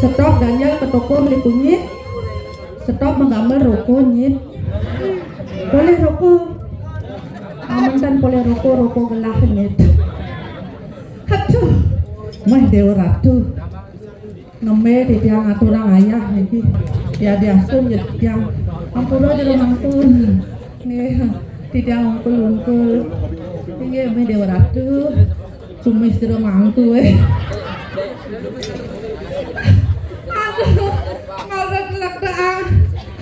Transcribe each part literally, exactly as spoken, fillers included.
Stop ganjel ke toko beli kunyit. Stop menggamel roko nyit. Polih roko. Amun tan polih roko, roko gelah nyit. Aduh. Meh Dewa Ratu. Ngembe titiang aturang ayah niki. Ya diastun ya titiang. Ampura jero mangku. Nggih. Titiang ungkul-ungkul. Nggih, meh Dewa Ratu. Kumis jero mangku, eh. Aduh, mara kelek dah.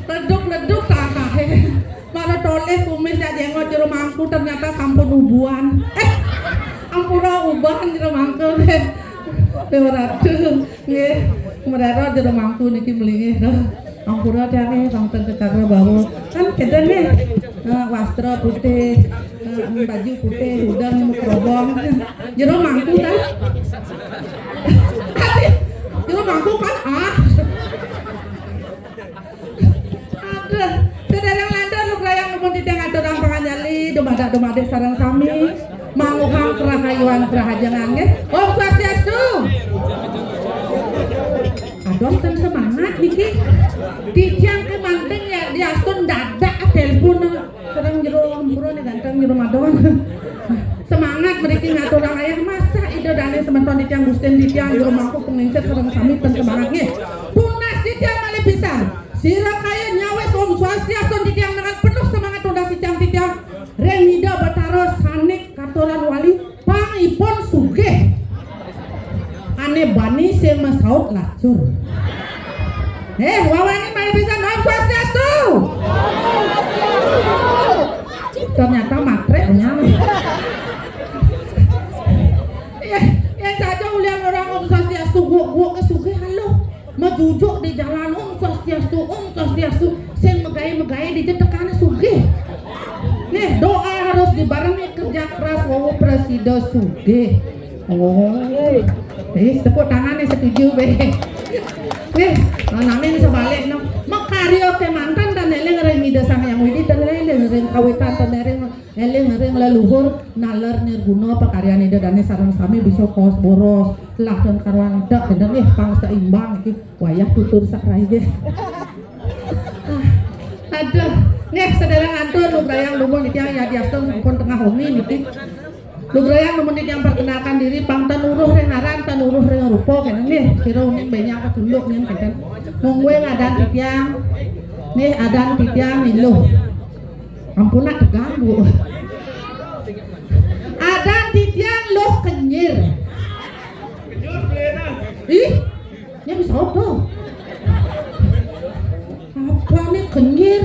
Leduk-leduk tatahe. Mara toleh kumis ya jengot jero mangku ternyata sampun ubuan. Eh, ampura uban jero mangku, eh. Dewa Ratu, nggih. Merero jero mangku niki melinggih, dah. Ampura tiang nggih, wonten kecatra bawa. Kan kenten nggih. Eh, wastra putih, eh, baju putih, udan kerobong. Jero mangku ta? Jero mangku kan ah. Aduh, sedereng lantur lugrayang nuwun titiang aturang panganjali, dumadak-dumadik sareng sami. Manguhang kerahayuan kerahajengan nggih. Om Swastiastu. Aduh, ten semangat niki. Titiang kemanten ya diastun dadak telepon sareng jero ampura nih ganteng jero madon. Semangat mriki ngaturang ayah masa Ida Dane semeton titiang Gustin titiang jero mangku penglingsir sareng sami ten semangat nggih. Tunas titiang malih pisan. Sira kaya nyawis Om Swastiastu titiang dengan penuh semangat tunas titiang titiang ring Ida Betara sané katuran wali. Pang ipun sugih. Ané bani sing masaut lacur. Eh, wawani malih pisan Om Swastiastu. Ternyata matrek nyang. Ya, ya saja ulian orang Om Swastiastu, guk-guk ke sugih halo. Majujuk di jalan, Om Swastiastu, Om Swastiastu. Sing megai-megai di jetekane sugih. Nih, doa harus dibarengi kerja keras, wawu prasida sugih. Oh. Eh, tepuk tangan nih setuju, be. Nih, nah, nami ini sebalik, no. Makarya kemanten tan eling ring Ida Sang Hyang Widi, tan eling ring kawitan, tan eling Eling ring leluhur, naler nirguna pakaryan Ida Dane sareng sami bisa kaos boros, lah dan karuan dak dan nggih pang seimbang iki wayah tutur sak raige. Aduh, nggih sedereng atur lugrayang lumun titiang yadiastun sampun tengah wengi niki. Lugrayang lumun titiang perkenalkan diri pang ten uruh ring aran, ten uruh ring rupa kene nggih. Sira uning banyak apa tunduk nih kenten. Mungguing adan titiang. Nggih adan titiang Miluh. Ampun nak tegang, Bu. Adan titiang Luh Kenyir. Ih, nya bisa apa? Apa nih Kenyir?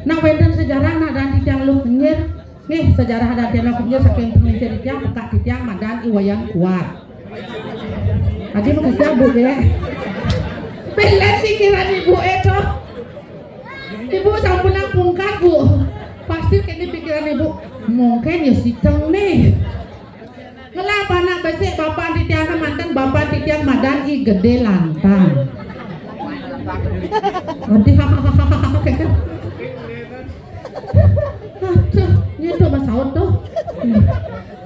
Nak wenten sejarah nak adan titiang Luh Kenyir. Nih sejarah adan titiang Luh Kenyir saking penglingsir titiang pekak titiang madan I Wayan Kuat. Adi makasih Bu ya. Pelet pikiran ibu itu. Ibu sampun pungkat, Bu. Pasti kene pikiran Ibu. Mungkin ya siteng nih. Ngelah anak besik bapak titiang kemanten, bapak titiang madan I Gede Lantang. Nanti hahaha. Aduh, ini tuh Mas Saud tuh.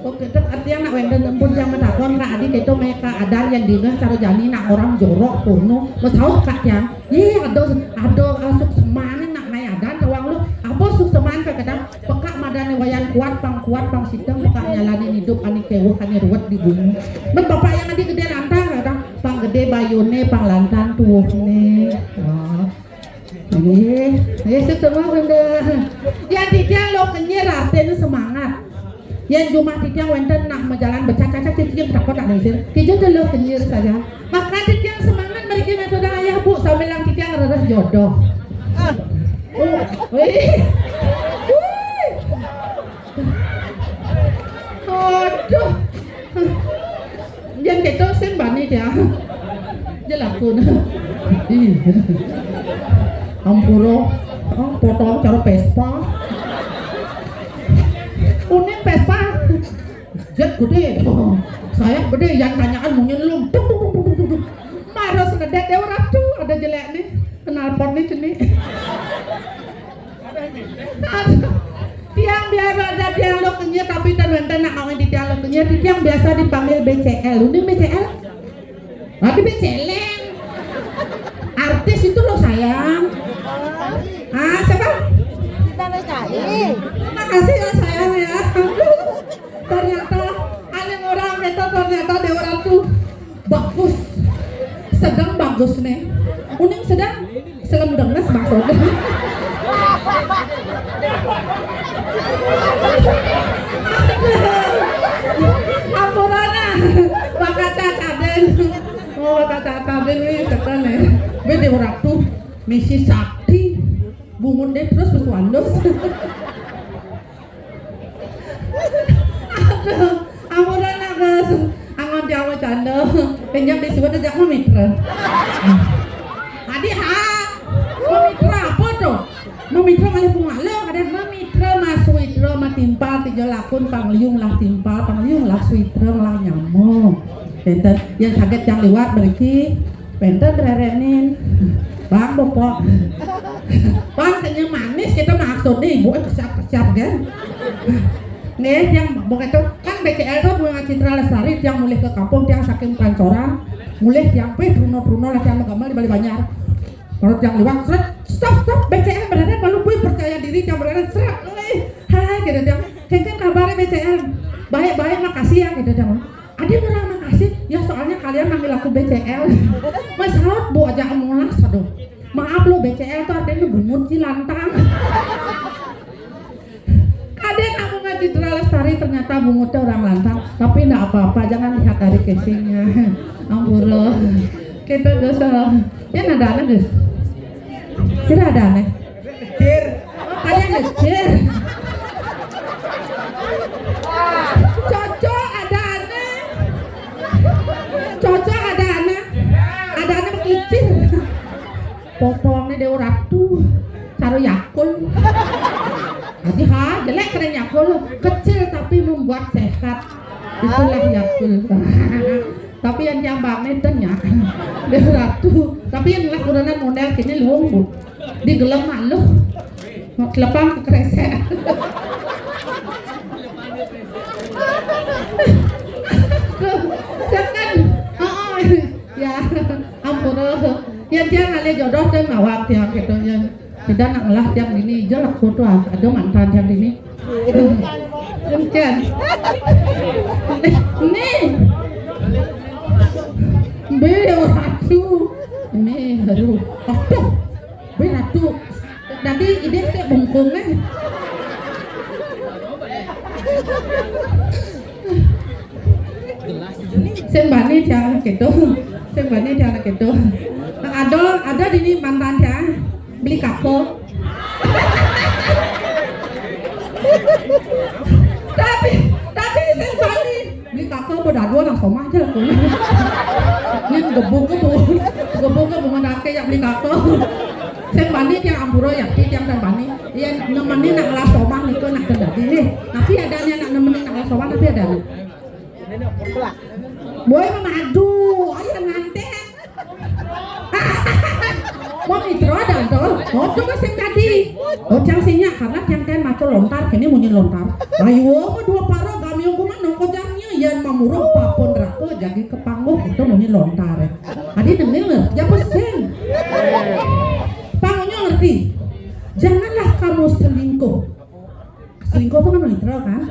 Oke, terus artinya nak wenden empun yang menakon Kak Adi itu mereka ada yang dingeh cara jani nak orang jorok kono. Mas Saud Kak yang, iya ada ada eh, sukseman nak ngayadan tawang lu. Apa sukseman Kak kadang pekak madane wayan kuat pang kuat pang sidang pekak nyalanin hidup ani kewuh ani ruwet di bumi. Men bapak yang Adi Gede Lantang kadang pang gede bayune pang lantang tuwuhne. Wah. Nggih, nggih sesama benda. Yang titiang lo kenyir artinya semangat. Yang jumah titiang wenten nak mejalan becaca-caca titiang takut tak mesin. Titiang tu lo kenyir saja. Maka titiang semangat mereka metode ayah bu sambil yang titiang reres jodoh. Oh, wih. Wih. Aduh. Yang kita sing bani dia. Jelakun. Ih. Ampura. Oh, potong cara Vespa. Uning Vespa. Jet gede. Sayap gede yang tanyakan mungkin lu. Tuk, tuk, tuk, tuk, tuk, tuk. Marah senedet ya orang tuh ada jelek nih. Kenal pot nih cenik. Aduh. Tiang biar ada tiang lo kenyir tapi dan wenten nak kawin di tiang lo kenyir di tiang biasa dipanggil B C L. Ini B C L. Lagi B C L. Artis itu lo sayang. Ah, siapa? Kita B C L. Makasih ya sayang ya. Ternyata ada orang kita ternyata Dewa Ratu bagus. Sedang bagus nih. Uning sedang selem denges maksudnya. Ampurana. Bakata kaden. Oh, bakata kaden nih setan nih. Bede Ratu misi sakti. Bungut deh terus pesuandos. Aduh, ampura nagas. Angon jawa canda. Pinjam disuwun aja mau mitra. Adi ha. Mau mitra apa tuh? Mau mitra malih pungala ada mau mitra mas suwitra matimpal tiga lakun pangliung lah timpal pangliung lah suwitra lah nyamuk. Enten yang kaget yang liwat beriki. Penten rerenin. Bang bopok. Bang kenyang manis kita maksudnya ibu eh kesiap-kesiap kan. Nih yang bok itu kan B C L tuh bunga Citra Lestari yang mulih ke kampung yang saking pancoran mulih yang pih Bruno Bruno lah yang gambar di Bali Banjar. Menurut yang liwat seret stop stop B C L berada malu gue percaya diri yang berada seret lih hai gitu yang kenceng kabarnya B C L baik-baik makasih ya gitu yang Adi bilang makasih, ya soalnya kalian manggil aku B C L. Mas Raut bu aja amolas aduh. Maaf lo B C L tuh artinya bungut sih lantang. Kadang aku nggak Citra Lestari ternyata bungutnya orang lantang, tapi nggak apa-apa jangan lihat dari casingnya. Ampura. Kita dosa. Ya nada aneh guys. Tidak ada aneh. Kecil. Ada yang kecil. Cocok ada aneh. Cocok ada aneh. Ada aneh kecil. Potongnya Dewa Ratu. Taruh Yakul. Jadi ha, jelek keren Yakul. Kecil tapi membuat sehat. Itulah Yakul. Tapi yang jambaknya itu nya. Dewa Ratu. Tapi yang lah kurangan model kini luwung bu. Di gelem malu. Mau telepang ke kresek. Jangan. Oh, oh. Ya, ampura. Ya dia ngalih jodoh dan mawak dia gitu ya. Kita nak ngelah yang ini aja lah foto ah. Ada mantan yang ini. Jangan. Nih. Beliau satu. Nih, aduh. Aduh. Beda tuh. Tadi ide saya bungkung nih. Sing bani jangan gitu. Sing bani jangan gitu. Ada ada di ini mantan ya. Beli kako. Tapi tapi sing bani beli kako udah dua langsung aja aku. Ini gebuk-gebuk. Coba ke bunga dake yak beli kakak. Sing bani tiang ampura yak tiang tan bani. Iya nemeni nak ngelas omah nika nak kendadi nih. Tapi ada nih nak nemeni nak ngelas omah tapi ada nih. Boy mama aduh, ayo nanti. Mau itu ada dong. Oh, coba sing tadi. Oh, tiang sinyak karena tiang kan maco lontar, kini munyi lontar. Ayo, dua paro gamiung kuman nongko jamnya, yan mamurung papon rako jadi kepangguh itu munyi lontar. Adi nengil ya, ya pusing. Pangunyo ngerti. Janganlah kamu selingkuh. Selingkuh itu kan netral kan?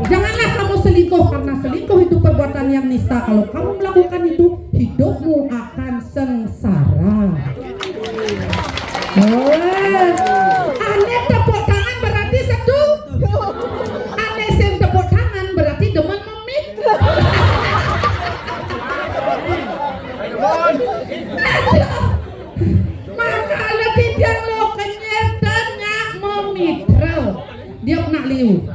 Janganlah kamu selingkuh karena selingkuh itu perbuatan yang nista. Kalau kamu melakukan itu, hidupmu akan sengsara. Oh, ane tepuk tangan berarti setuju. Ane sing tepuk tangan berarti demen memit. Aduh. Maka lebih dia lo kenyet dan nyak memitra. Dia kena liu.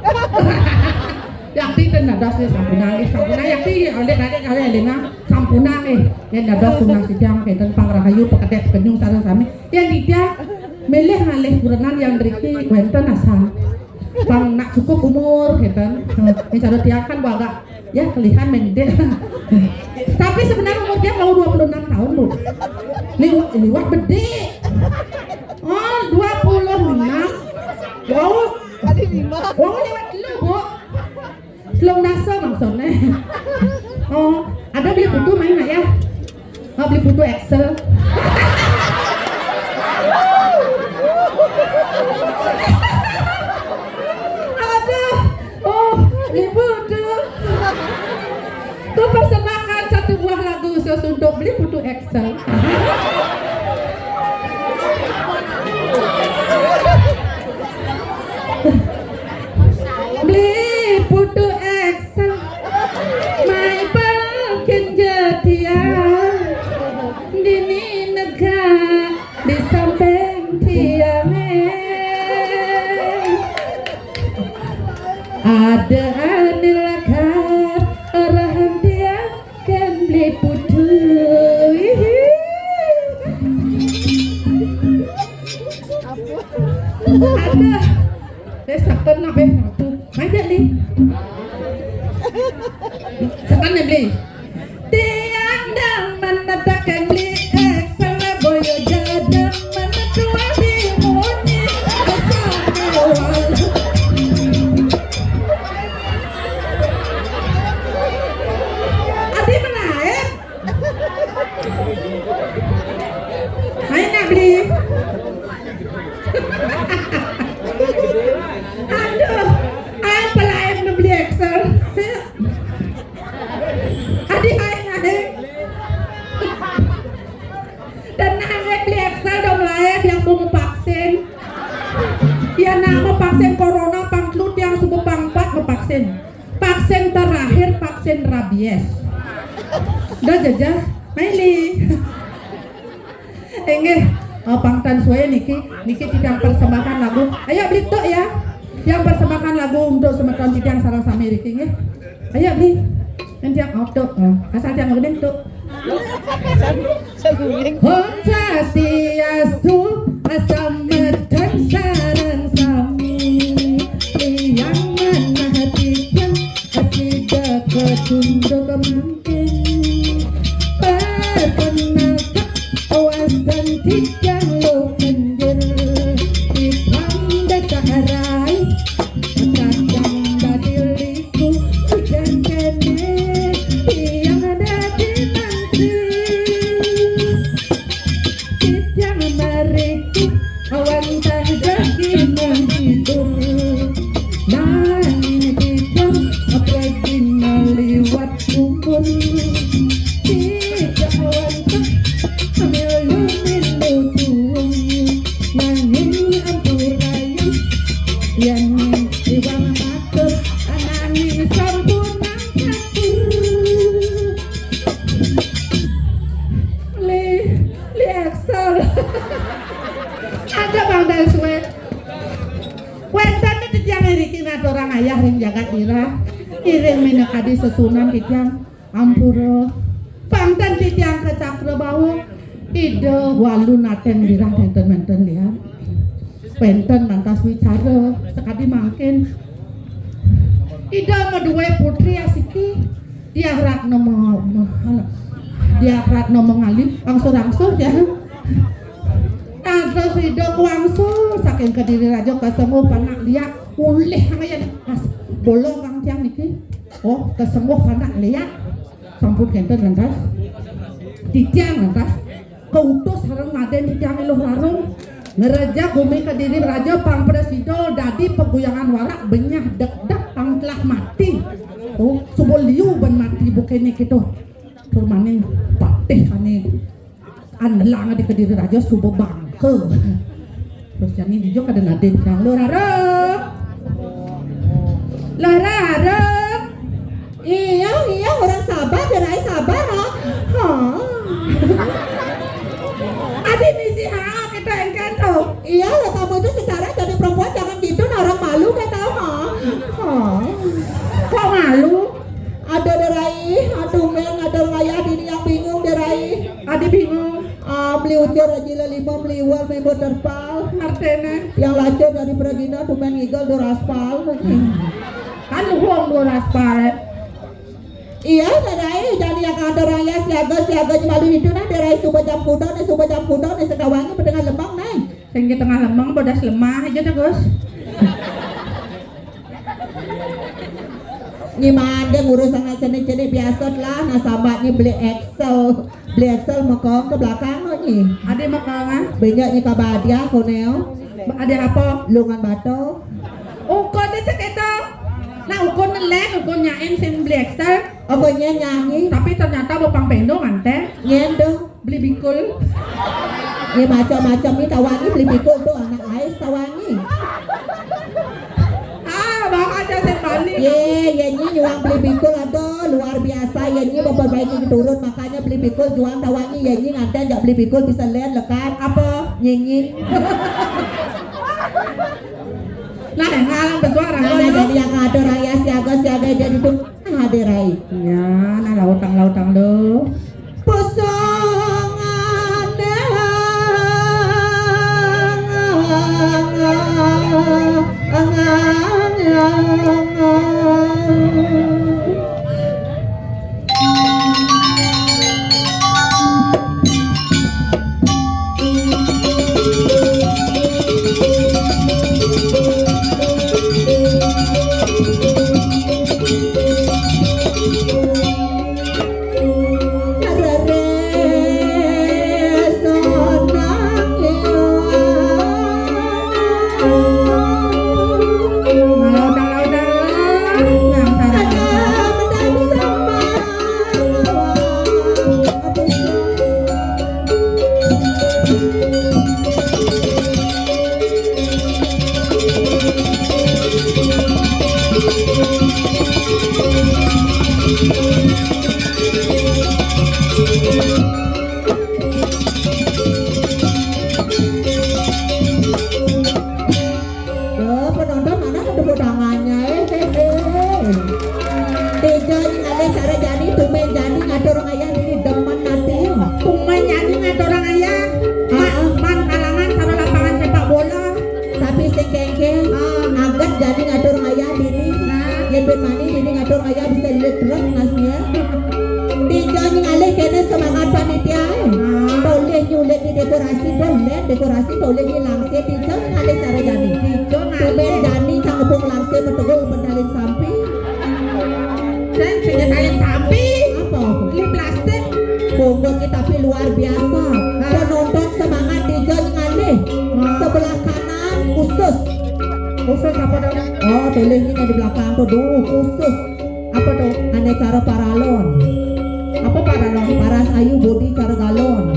Yakti ten dados ya sampuna nggih, sampuna yakti oleh dadek kali Elena sampuna nggih. Yen dados tunang sidang kenten pang rahayu pekedek penyung sareng sami. Yen tidak milih ngalih kurenan yang driki wenten asal. Pang nak cukup umur kenten. Ini cara tiang kan agak ya kelihan mendek. Tapi sebenarnya umur dia mau dua puluh enam tahun bu. Liwat liwat bedik. Oh dua puluh enam. Wow. Tadi lima. Wow liwat dulu bu. Selung dasa maksudnya. Oh, ada beli buku main nggak ya? Mau beli buku Excel. Aduh, oh, beli buku. Tuh persembahkan satu buah lagu khusus untuk beli buku Excel. Beli buku Excel. Mai pakin jadian dini negak di samping tiange. Ada ane lakar arahan tiang ken beli putu. Ada. Wis tak kena wis satu. Aja nih. Sekan nih beli. Tiang dang menetakan beli Excel boyo jadang menetua di muni. Adi menaik. Ayo nak beli. Aduh, ayo pelayan nak beli Excel. Ayo. Adi ayo ayo. Dan nak beli Excel dong lah ya, biar aku mau vaksin. Ya nak mau vaksin corona, pangklut yang subuh pangpat mau vaksin. Vaksin terakhir vaksin rabies. Dah jajah, Meli. Enggih, eh, pangtan suwe niki, niki titiang persembahkan lagu. Ayo beli tuk ya. Yang persembahkan lagu untuk semeton titiang sareng sami riki nggih. Ayo beli. Kan tiang auto. Oh, asal tiang ngeling tuk. Saguling. Om Swastiastu, asameton sareng sami. Yang mana hati yang kasih dapat untuk mangkin. Perkenalkan, awas dan tidak lo kendir. Di tanda tak rai, kadang badil Ujan kene tiang dadi mantri. Tiang mariku awan tah dadi menghibur. Nanging tiang apa dina liwat umur. Tidak awan tah milu-milu tuung. Nanging ampurayan yen iwang matur ananging sampun nang campur. Li, li Excel. Ada Bang Dan Suwe. Wénten titiang iriki ngaturang ayah ring jagat ira. Iring minakadi sesuunan titiang ampura. Pangten titiang ka Cakrabawa. Ida walu naten lirah nenten-nenten lian. Wenten lantas wicara sakadi mangkin. Ida madué putri asiki, Diah Ratna ma-, ma-, anu, Diah Ratna mangalih angsur-angsur ya. Lantas Ida kawangsul saking Kediri Raja kasengguh panak liak ulih angayan. Mas, bola kang tiang niki. Oh, kasengguh panak liak. Sampun kenten lantas. Titiang lantas. Kautus sareng Raden Titiang Iluh Rarung. Ngrejek gumi Kediri Raja pang prasida dadi paguyangan warak benyah dekdek pang telah mati. Oh, suba liu ban mati bukané kéto. Tur maning patih ané anelang di Kediri Raja suba bangka. Terus jani dija kada nadin kang Lurara. Lurara. Iya, iya, orang sabar, Dé Rai sabar, ha. Ha. Adi misi ha, kita engken to. Iya, ya kamu itu secara jadi perempuan jangan gitu, nah orang malu kan tahu, ha. Ha. Kok malu? Ada Dé Rai, aduh men, ada ngayah dini yang bingung Dé Rai. Adi bingung. Ah, beli ucur aja lah lima, beli iwal, membo terpal. Artinya? Yang lacur dari Pragina, tumen ngigel dur aspal. Kan luhung dur aspal. Iya, Dé Rai, jani yang ada raya siaga, siaga malu itu nah, Dé Rai suba jam kuda, nih suba jam kuda, nih sedawangi petengah lembang, nih. Sing di tengah lembang, bodas lemah aja deh, Gus. Nyi mandeng urus anak cenik-cenik biasa lah, nah sambatnya beli Excel, beli Excel mekong ke belakang kok nyi. Ada mekong ah? Banyak nyi kabadiah koneo. Ada apa? Lungan bato. Ukun deh cek itu. Nah ukun nelen, ukun nyain sing beli Excel. Apa nyen nyanyi? Tapi ternyata bopang pendo nganten. Nyen dong. Beli bikul. Ya macam-macam ni tawangi beli bikul tu anak ais tawangi. Ah, bawa aja saya balik. Ye, ye nyi nyuang beli bikul ada luar biasa ye nyi memperbaiki turun makanya beli bikul juang tawangi ye nyi nganten jak beli bikul bisa len lekat. Apa? Nyinying. Nah, yang alam bersuara. Nah, nah, jadi yang ada raya siaga siaga jadi tu. Hadir ai. Ya, nah lautang-lautang lo. Posongan deh. Duh, penonton mana ada tepuk tangannya, eh, eh, eh. Teja ini ada cara jani, tumben jani ngatur ngayah ini demen nanti. Tumben jani ngatur ngayah. Ma-, ah, ah. Man kalangan sama lapangan sepak bola. Tapi sing kengkeng, ah, aget jani ngatur ngayah dini. Nah. Yen ben mani dini ngatur ngayah bisa lilit terus nasnya. Teja ini ngalih kene semangat panitia, eh. Ah. Boleh nyulit di dekorasi, boleh dekorasi, boleh nyilang. Dija ngalih cara jani. Dija ngalih. Tumben jani kang ngepung langsir metegul bentalin sampi. Sing sing bentalin sampi. Apa? Beli plastik. Bongkotnya tapi luar biasa. Hah? Penonton semangat Dija ngalih. Hah? Sebelah kanan khusus. Khusus apa dong? Oh, tulisnya di belakang tuh, duh, khusus. Apa tuh? Ane cara paralon. Apa paralon? Paras ayu bodi cara galon.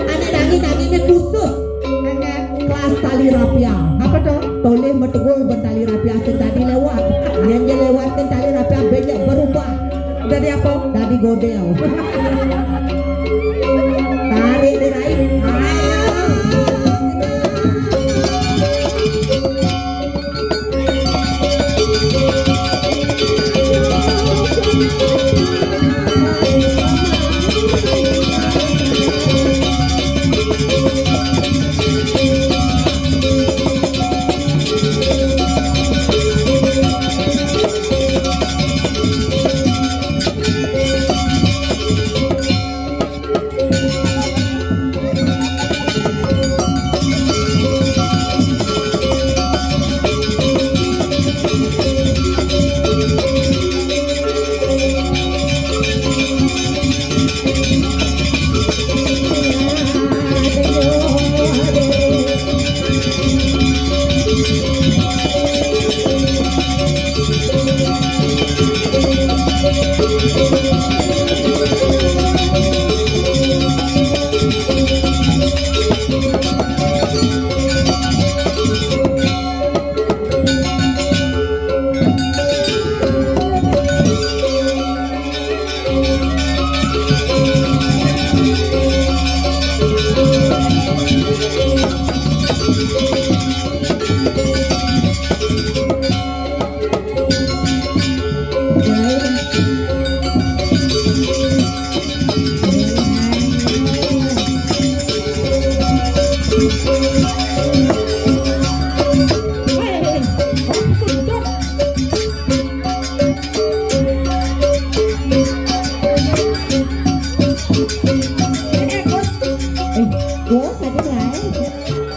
Ane dangi-dangine khusus. Ane kelas tali rapia. Apa tuh? Toleh metegul ben tali rapia sing tadi lewat. Yen dia lewat kan tali rapia banyak berubah. Jadi apa? Jadi godel. Tarik dirai.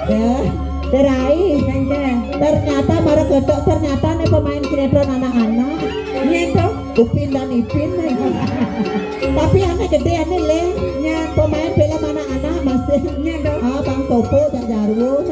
Eh, Derai, ternyata mara ketok, ternyata nih pemain sinetron anak-anak. Iya, toh. Upin dan Ipin lagi. Tapi anak gedé, anak lé. Iya. Pemain film anak-anak masih. Iya, toh. Ah, Bang Sopo, Cak Jarwo.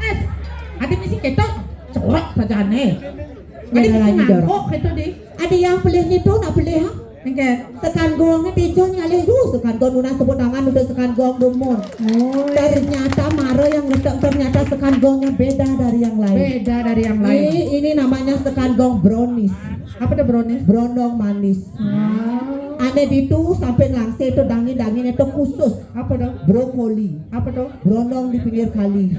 Eh, ade misi ketok, corok saja aneh. Ade misi ngangkok gitu deh. Ada yang pelihnya tuh, nak pelih, ha? Enggak. Sekan gong itu ngalih, uh, sekan gong nunas tepuk tangan udah sekan gong dumun. Oh, iya. Ternyata mara yang letak, ternyata sekan gongnya beda dari yang lain. Beda dari yang lain. Ini, ini namanya sekan gong brownies. Apa tuh brownies? Brondong manis. Ane ditu sampai ngelangse itu dangin-dangin itu khusus. Apa tuh? Brokoli. Apa tuh? Brondong di pinggir kali.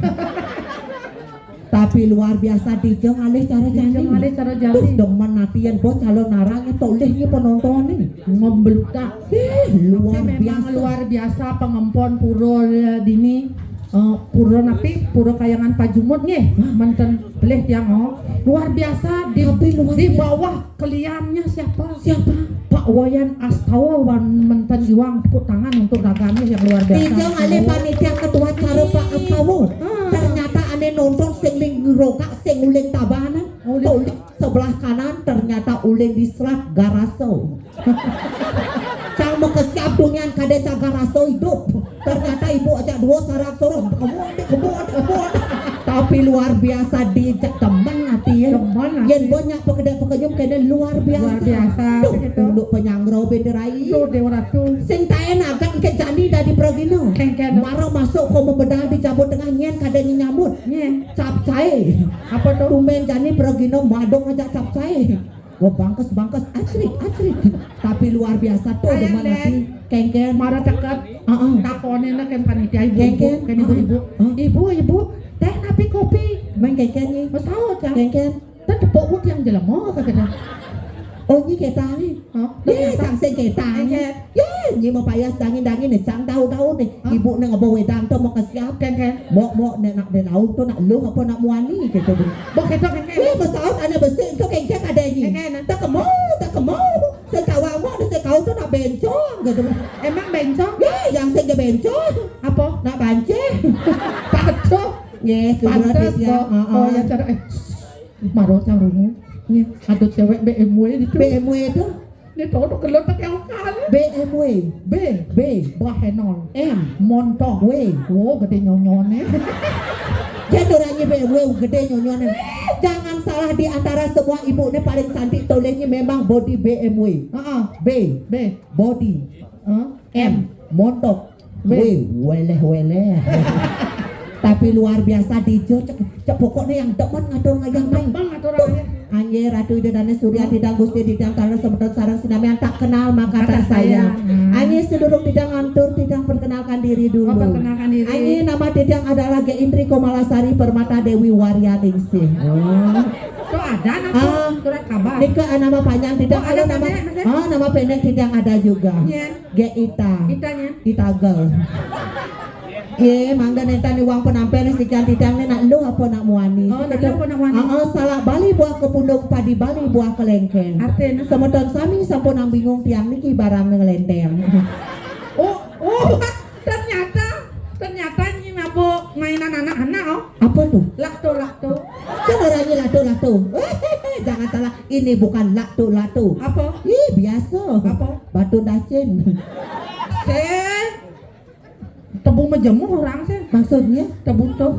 Tapi luar biasa, dijeng alih cara jani. Dijeng alih cara jani. Tuh, demen ati yén bos calon narang, tolih ni penonton ni. Ngembeludak. Eh, luar biasa. Luar biasa pengempon pura, eh, dini. Eh, pura napi? Pura Kayangan Pajumut nggih. Hah? Menten pelih tiang, oh. Luar biasa di, tapi luar biasa. Di bawah keliannya siapa? Siapa? Pak Wayan Astawa wan menten iwang, tepuk tangan untuk raganya yang luar biasa. Dijeng alih panitia ketua acara Pak Astawa. Ah. Ternyata ane nonton sing ling rokak, sing uling tabanan. Uling. Tuh, sebelah kanan ternyata uling diserak garaso. Cang makesiab dunian kadé cang garaso hidup. Ternyata ibu ajak dua sarang sorong. Kebun, kebun, kebun. Tapi luar biasa dijak demen ati ya. Demen ati. Yén banyak pekedek pekenyum kene luar biasa. Luar biasa, tuh, gitu. Unduk penyangro bederai. Tuh, Dewa Ratu. Sing taen agak ke jani dadi pragina. Kengken. Mara masuk komo bedal di Jawa Tengah nyen kadé nyambut. Nyen. Capcay. Apa tuh? Tumben jani pragina madong aja capcay. Wah, bangkes-bangkes, acrik, acrik. Tapi luar biasa tuh, demen ati. Kengken. Mara ceket. Heeh. Takone nak kan panitia ibu-ibu, kengken. Kan ibu-ibu. Heeh. Ibu, ibu, teh napi kopi? Main kengken ni. Mesau aja. Kengken. Teh tepuk bu tiang jelema, kata dia. Oh, nyi ketang ni. Hah? Ye, tang sing ketang ni. Kengken. Ye, nyi mau payas dangin-dangin ni, cang tahu-tahu ni. Hah? Ibu ni ngebo wedang tu mau kesiap. Kengken. Mok, mok, nek nak denau tu nak luh apa nak muani, gitu. Bok ketok kengken. Ye, mesaut anak besi tu kengken ada ni. Kengken. Tak kemau, tak kemau. Sekawa mok, sekawa tu nak bencong, gitu. Emang bencong? Ye, yang sing bencong. Apa? Nak bancing. Patuh. Ye, sudah. Pantes, dia. Bok. Heeh. Oh, ya, cara, eh. Maro cang rungu. Nya. Ada cewek B M W itu. B M W itu? Ini tahu tu kelot pakai okal. B M W. B. B. Bahenol. M. Montok. W. Oh, gede nyonyone. Jadi orangnya B M W gede nyonyone. Jangan salah, di antara semua ibu ni paling cantik tolehnya memang body B M W. Heeh. B. B. Body. Heeh. M. Montok. Weh, weleh-weleh. Tapi luar biasa dijo, cek, cek pokoknya yang demen ngatur ngayah main. Demen ngatur ngayah. Anye Ratu Ida Dane Surya, Tidang Gusti, Tidang Karena semeton sareng sinamian tak kenal maka tak sayang. Anye sedurung Tidang ngantur, Tidang perkenalkan diri dulu. Oh, perkenalkan diri. Anye nama Tidang adalah Ge Indri Komalasari Permata Dewi Waryaningsih. Oh. Tuh ada nama surat kabar. Nika nama panjang Tidang, oh, ada nama pendek, maksudnya? Oh, nama pendek Tidang ada juga. Iya. Ge Ita. Itanya? Itagel. Ye, mangga nenten iwang penampilan sikian Tidang ni nak luh apa nak muani. Oh, nak luh apa nak muani? Heeh, salak bali buah kepundung, padi bali buah kelengkeng. Artinya? Semeton sami sampun nang bingung tiang niki barang ngelenteng. Oh, oh, ternyata, ternyata ini apa mainan anak-anak, oh. Apa tuh? Lakto, lakto. Kan orangnya lakto, lakto. Jangan salah, ini bukan lakto, lakto. Apa? Ih, biasa. Apa? Batu dacin. Sen. Tebu majemur orang sen. Maksudnya? Tebu tuh.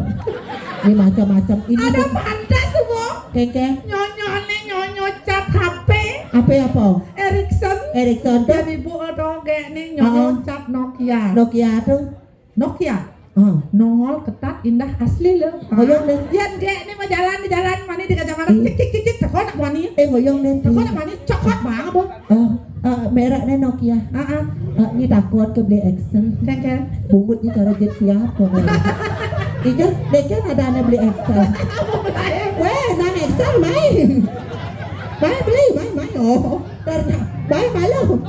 Ini macam-macam. Ini ada bu- pantas tuh, Bu. Kengkeng. Nyonyone nyonyo cat H P. Apa apa? Ericsson. Ericsson tuh? Dan ibu ada gek nih nyonyo cat Nokia. Nokia tuh? Nokia. Ah. Nongol, ketat, indah, asli lho. Hoyong deh. Yan gek nih mau jalan di jalan mani di Gajah Mada. Cik cik cik cik, teko nak mani. Eh, hoyong deh. Teko nak mani, cokot banget, Bu. Oh, eh, mereknya Nokia. Ah, ah. Eh, ini takut ke beli Excel. Kengkeng. Bungut ni cara jet siap kok. Ijo, dek kan ada anak beli Excel. Weh, nan Excel mai. Mai beli, mai, mai. Oh, ternyata mai malu.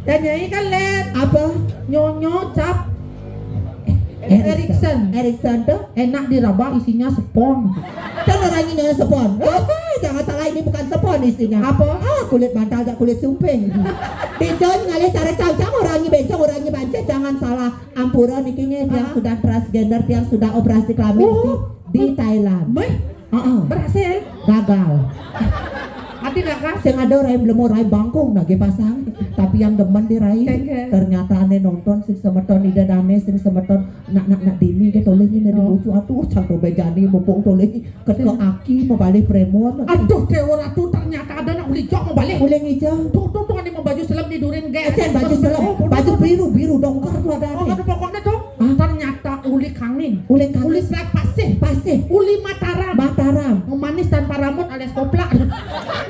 Tanyai kan, Lét. Apa? Nyonyo cap Erickson. Erickson tuh enak diraba, isinya spon. Kan orangnya nyonyo spon. Jangan salah, ini bukan spon isinya. Apa? Ah, kulit bantal, jak kulit sumping. Bencong ngalih cara cang-cang, orangnya bencong, orangnya bancis, jangan salah. Ampura niki nggih, tiang sudah transgender, tiang sudah operasi kelamin di, di Thailand. Meh, heeh. Berhasil? Gagal. Ati gagal? Sing ada rai belum rai bangkung lagi pasang. Tapi yang demen di rai. Ternyata ane nonton sing semeton ida dane, sing semeton nak nak nak dini ke toleh ni dari bucu, aduh, cang do bejani mumpung toleh ni. Ketika aki mau balik premon. Aduh, Dewa Ratu, ternyata ada nak uli jok mau balik. Uli ngijang. Tuh, tuh, tuh, ini mau baju selem nidurin, geng. Acan baju selem, baju biru, biru dongker tuh ada. Oh, ada pokoknya tuh. Ternyata uli kangin. Uli kangin. Uli selat pasih. Pasih. Uli Mataram. Mataram. Pemanis tanpa rambut alias koplak.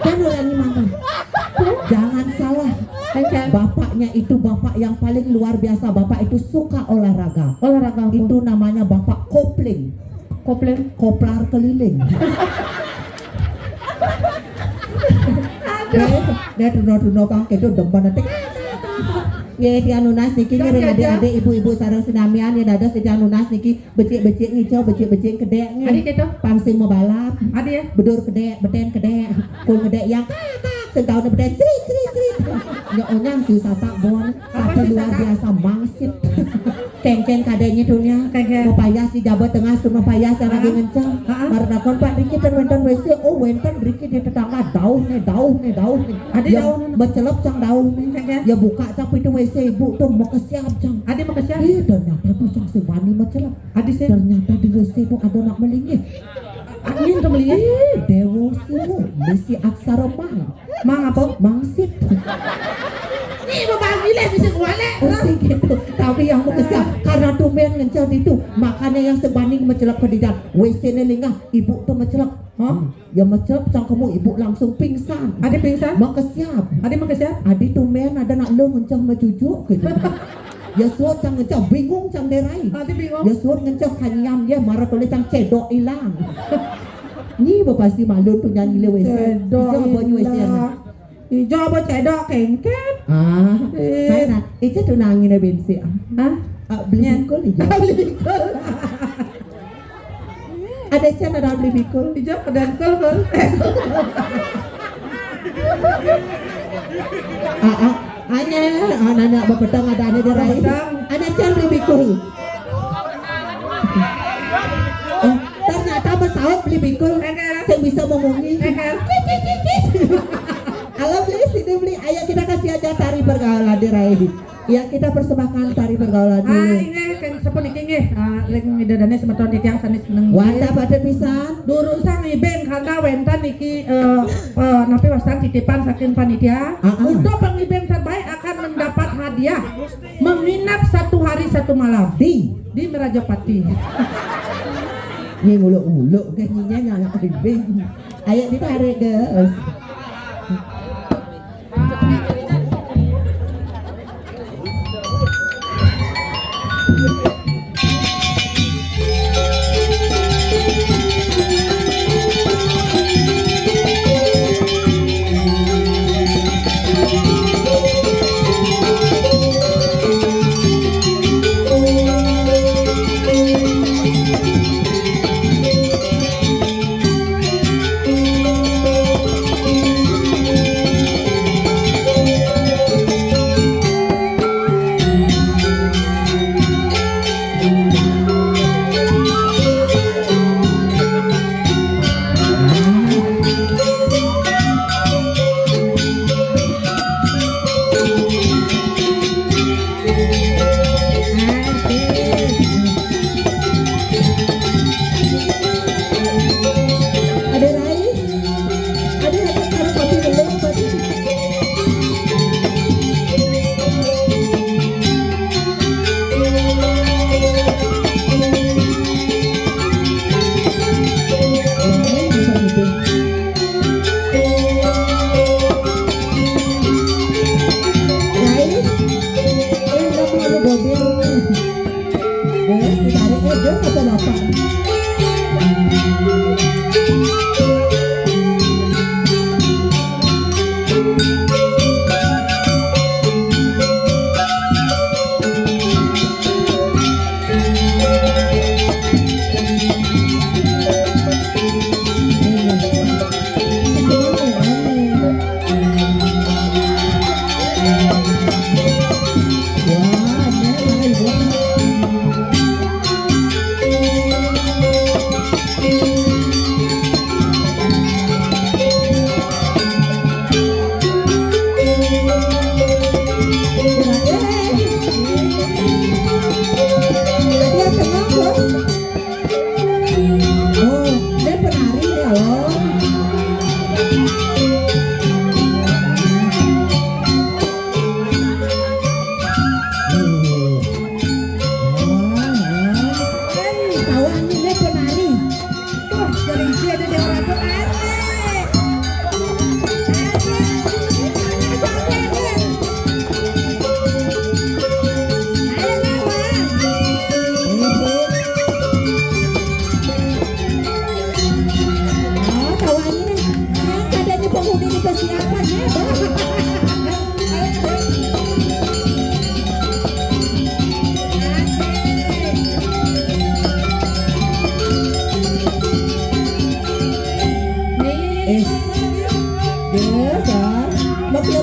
Kan orang ini mantan. Jangan salah. Bapaknya itu bapak yang paling luar biasa. Bapak itu suka olahraga. Olahraga apa? Itu namanya Bapak Kopling. Kopling. Koplar keliling. Deh, deh, duno-duno kang kedo demen nanti. Ya, tiang nunas niki, ngiring adik-adik, ibu-ibu sareng sinamian, ya dados tiang nunas niki becik-becik ngico, becik-becik kedek nggih. Adi keto? Pang sing mebalap. Adi ya? Bedur kedek, beten kedek. Kul ngedek yang kakak, sing taune beten crit, crit, crit. Nyok onyang si satak bon. Apa si luar biasa mangsit. Kengkeng kadenya dunia. Kengkeng. Mau payas di Jawa Tengah, cuma payas yang lagi ngenceng. Heeh. Baru nakon, "Pak, niki ten wenten W C?" "Oh, wenten niki di tetangga, dauh nih, dauh nih, dauh nih." Adi ya, dauh nih. Mecelep cang dauh nih. Kengkeng. Ya buka cang pintu W C ibu tuh, mau kesiap cang. Adi mau kesiap? Ih, ternyata tuh cang si wani mecelep. Adi sih. Ternyata di W C itu ada nak melinggih. Angin tuh melinggih. Ih, dewa sih, misi aksara mang. Mang apa? Mangsit. Nih, mau bagi leh, bisa kualek. Mesti gitu. Tapi yang mau kesal, karena tumben ngencet itu, makanya yang sebanding mecelep ke didan. W C-ne linggah, ibu tuh mecelep. Hah? Ya mecelep cang kemu, ibu langsung pingsan. Adi pingsan? Mau kesiap. Adi mau kesiap? Adi tumben ada nak lo ngencet sama cucu gitu. Ya suot cang ngencet, bingung cang derai. Adi bingung. Ya suot ngencet kanyam ya, marah toleh cang cedok hilang. Nyi ba pasti malun tuh nyanyi le W C. Cedok ijo apa nyi W C hilang. Ijo apa cedok kengket? Ah, eh. Saya nak, ijo tuh nangin bensi ah. Hah? Ah, beli bikul ijo. Beli bikul. Ada can ada beli bikul. Ijo pedan kul kul. Ah, ah. Anya, ah, nanya bapedang ada ane derai. Bapedang. Ane can beli bikul. Oh, ternyata pesawat beli bikul. Engkel. Yang bisa memungi. Engkel. Cik, cik, cik, cik. Halo beli, sini beli. Ayo kita kasih aja tari pergaulan derai. Ya, kita persembahkan tari pergaulan dulu. Ah, inggih, kan sepun niki nggih. Ah, ring midadane semeton titiang sanes seneng. Wantah pada pisan. Durusang ibing karena wenten niki, eh, eh, napi wastan titipan saking panitia. Ah, ah. Untuk pengibing terbaik akan mendapat hadiah menginap satu hari satu malam di, di Merajapati. Ini nguluk-nguluk ke nyinya nyala ibing. Ayo ditarik, guys.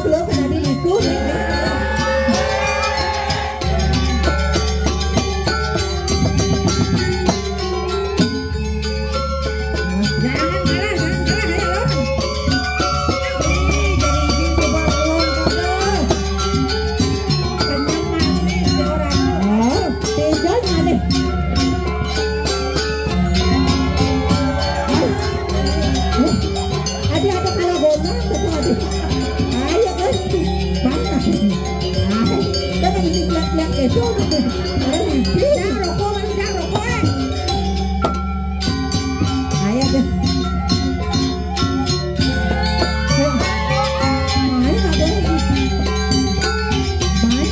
Lo kan ada liku. Jangan kalah, jangan kalah, ayo. Ih, jadi izin coba pulang, Tante. Kenyang manis ya orang. Oh, tinggal manis. Hah? Hah? Adi ada kalah gona, betul, Adi. Ayo, kan? Mana? Ah, kan ini lihat-lihat itu. Orang itu. Jangan rokok, Mas, jangan rokok, eh. Ayo, kan? Ayo, main, Adi. Main.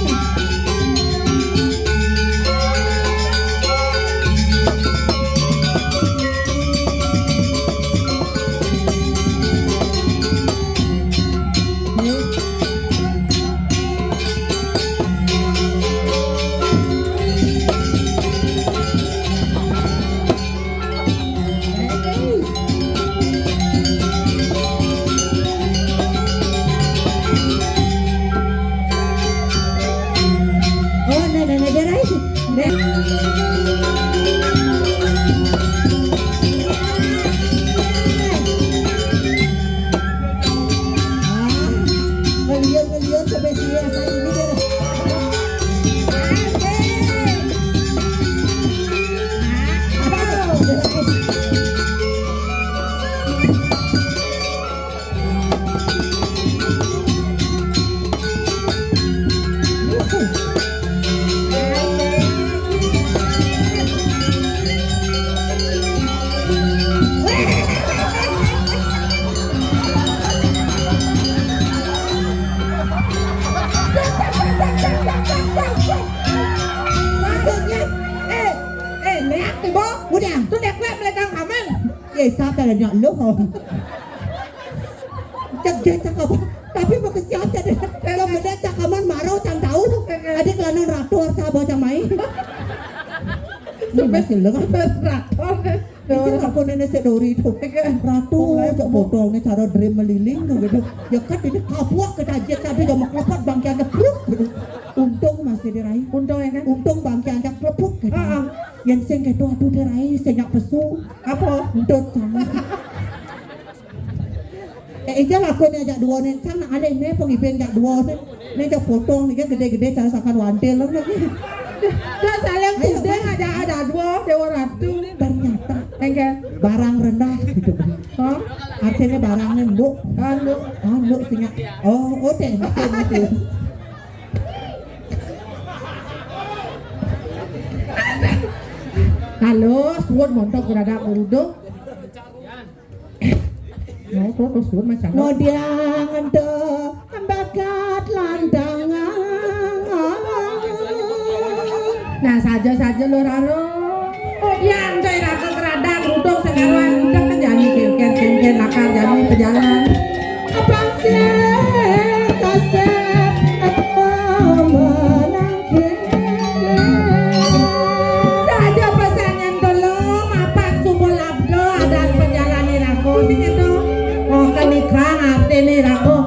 Oh, nah, nah, nah, biar aja sih. Nah. Ah, ngeliat, ngeliat sampai sini, asal ini deh. Asik. Ah, aduh, biar aja. Maksudnya, eh, eh, neak, Ibu. Udah. Tuh, neak, neak, melekang aman. Ya, siapa yang nyok lu? Cek dia cakap apa? Tapi pakai siapa deh? Kalau beda cakaman maro cang tahu. Adik lanan ratu harus apa cang main. Ini masih lengan. Ratu. Itu aku nenek sedori itu. Ratu, cak botol nih cara dream meliling tuh gitu. Ya kan ini kapuak ke tajit tapi gak mau kelepot bangkiannya pluk gitu. Untung masih dirai. Untung ya kan? Untung bangkiannya kelepot gitu. Heeh. Yang sing gitu aduh dirai, sing nyak pesu. Apa? Entut sama. Eh, ija lakon ajak dua nih, kan ada ini pengiben ajak dua nih. Ini ajak potong nih, gede-gede cara sakan wantil lah nih. Dah saling ayo, tuding aja ada dua Dewa Ratu. Ternyata enggak barang rendah gitu. Hah? Artinya barangnya nduk. Ah, nduk. Ah, nduk singa. Oh, oke, oke, oke. Halo, suwun montok berada berudung. Mau terus suwun macam. Ngodiang ento bakat lantangan. Nah, saja-saja lo raro. Ngodiang ento iraga keradang rudung sekaruan ndek jani kengken kengken lakar jani pejalan. Abang sih kasih aku menang. Saja pesangan dulu, mapan sumul abdo, adat penjalani raku, sing itu. Oh, kenikah artini raku,